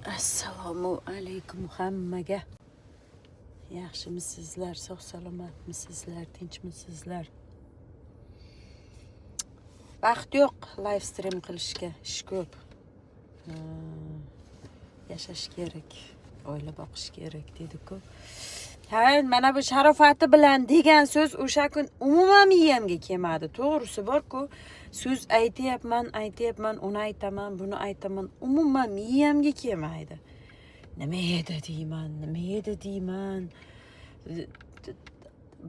Assalomu alaykum hammaga. Yaxshimisizlar, sog' salomatmisizlar, tinchmisizlar? Vaqt yo'q live stream qilishga, ish ko'p. Yashash kerak, oila boqish kerak deydi-ku. Ha, mana bu "sharofati bilan" degan so'z o'sha kun umuman miyamga kelmadi. To'g'risi bor-ku, so'z aytyapman, aytyapman, uni aytaman, buni aytaman, umuman miyamga kelmaydi. Nima edi deyman, nima edi deyman.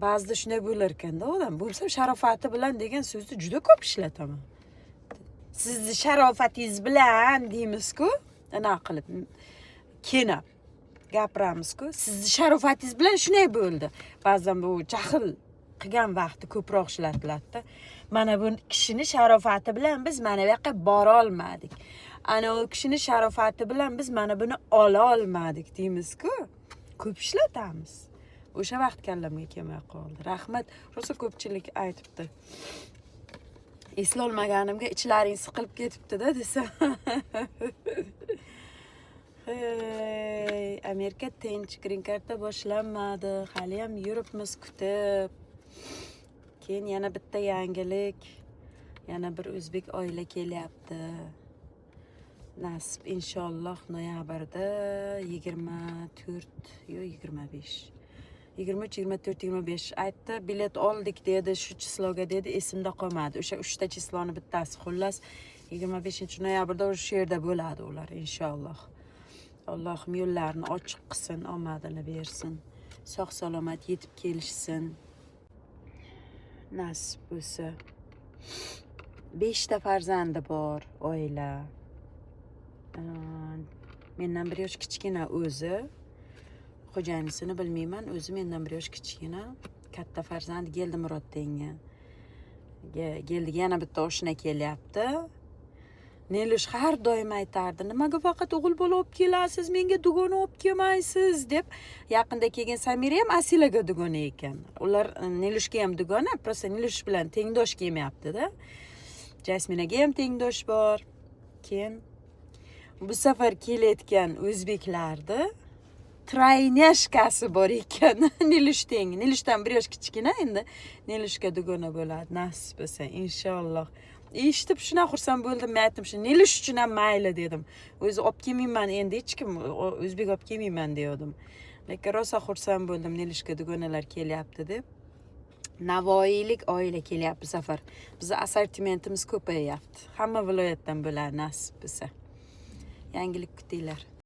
Ba'zida shunday bo'lar ekanda odam. Bo'lsam, "sharofati bilan" degan so'zni juda ko'p ishlataman. "Sizni sharofatingiz bilan" deymiz-ku, anaqa qilib kenab gapiramizku. "Sizni sharofatingiz bilan shunday bo'ldi." Ba'zan bu jahl qilgan vaqti ko'proq ishlatiladida. Mana bu kishini sharofati bilan biz mana bu yoqqa borolmadik. Ana u kishini sharofati bilan biz mana buni ola olmadik deymiz-ku. Ko'p ishlatamiz. O'sha vaqt kallamga kelmay qoldi. Rahmat, rosa ko'pchilik aytibdi. Eslolmaganimga ichlaring siqilib ketibdi-da desam. Hey, Amerika tinch, green cardda boshlanmadi. Haliyam yuribmiz kutib. Keyin yana bitta yangilik. Yana bir o'zbek oila kelyapti. Nasib, inshaalloh, noyabrda 24 yo 25. 23, 24, 25 aytdi, bilet oldik dedi, shu число ga dedi, esimda qolmadi. O'sha uchta число ni bittasi, xullas, 25 noyabrda o'sha yerda bo'ladi ular, inshaalloh. Allohim yo'llarini ochiq qilsin, omadini bersin. Sog' salomat yetib kelishsin. Nasib bo'lsa. Beshta farzandi bor oila. Mendan 1 yosh kichkina o'zi. Xo'jayinisini bilmayman, o'zi mendan 1 yosh kichkina. Katta farzandi Geldimurod tengi. Geldiga yana bitta oshna kelyapti. Nelush har doim aytardi: "Nimaga faqat o'g'il bola olib kelasiz, menga dugona olib kelmaysiz?" deb. Yaqinda kelgan Samira ham Asilaga dugona ekan. Ular Nelushga ham dugona, просто Nelush bilan tengdosh kelmayapti-da. Jasminaga ham tengdosh bor. Keyin bu safar kelayotgan o'zbeklarni тройняшка si bor ekan, Nelush tengi. Nelushdan 1 yosh kichkina, endi Nelushga dugona bo'ladi, nasib bo'lsa, inshaalloh. Eshitib shunaqa xursand bo'ldim. Men aytdim, shu Nelush uchun ham mayli dedim. O'zi olib kelmayman endi hech kim, o'zbek olib kelmayman degandim. Lekin rosa xursand bo'ldim Nelushga dugonalar kelyapti deb. Navoiylik oila kelyapti bu safar. Bizni assortimentimiz ko'payyapti. Hamma viloyatdan bo'ladi, nasib bo'lsa. Yangilik kutinglar.